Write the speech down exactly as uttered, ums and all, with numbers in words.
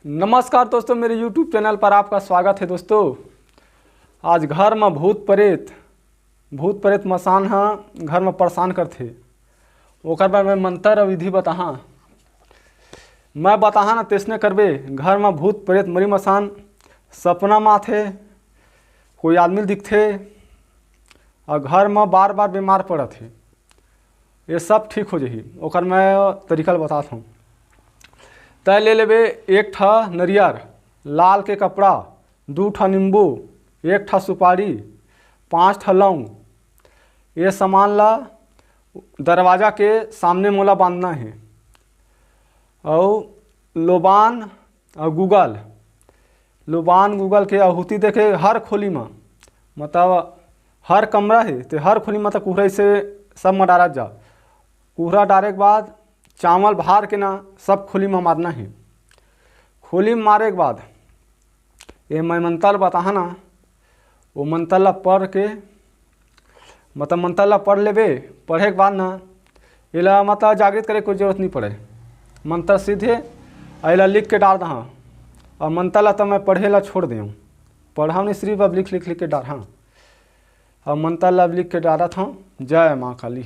नमस्कार दोस्तों, मेरे YouTube चैनल पर आपका स्वागत है। दोस्तों, आज घर म भूत प्रेत, भूत प्रेत मसान ह घर म परेशान करथे, ओकर बर मैं मंत्र अउ विधि बताहा। मैं बताहा ना, तेसने करबे। घर म भूत प्रेत, मरी मसान सपना म आथे, कोई आदमी दिखथे अउ घर म बार बार बीमार पड़त हे, ये सब ठीक हो जही। ओकर मैं तरीका ल बतात हूँ। तय ले लेबे एक ठा नरियर, लाल के कपड़ा, दू ठा नींबू, एक ठा सुपारी, पाँच ठा लौंग। ये सामान ला दरवाजा के सामने मोला बांधना हे। अउ लोबान अउ गुगल, लोबान गुगल के आहुति देके हर खोली म, मतलब हर कमरा हे ते हर खोली म त कुहरा से सब म डारत जा। कुहरा डारे के बाद चावल भार के ना सब खोली म मारना हे। खोली म मारे के बाद ये मैं मंत्र बताहा ना, वो मंत्र ला पढ़ के, मतलब मंत्र ला पढ़ लेबे। पढ़े के बाद ना एला मतलब जागृत करे के कोई जरूरत नहीं पड़े। मंत्र सिद्ध हे। अउ एला लिख के डार दहा। अउ मंत्र ला तो मैं पढ़े ला छोड़ देव, पढ़ा नहीं, सिर्फ अब लिख लिख लिख के डारहा। अउ मंत्र ला अब लिख के डारत हूँ, जय माँ काली।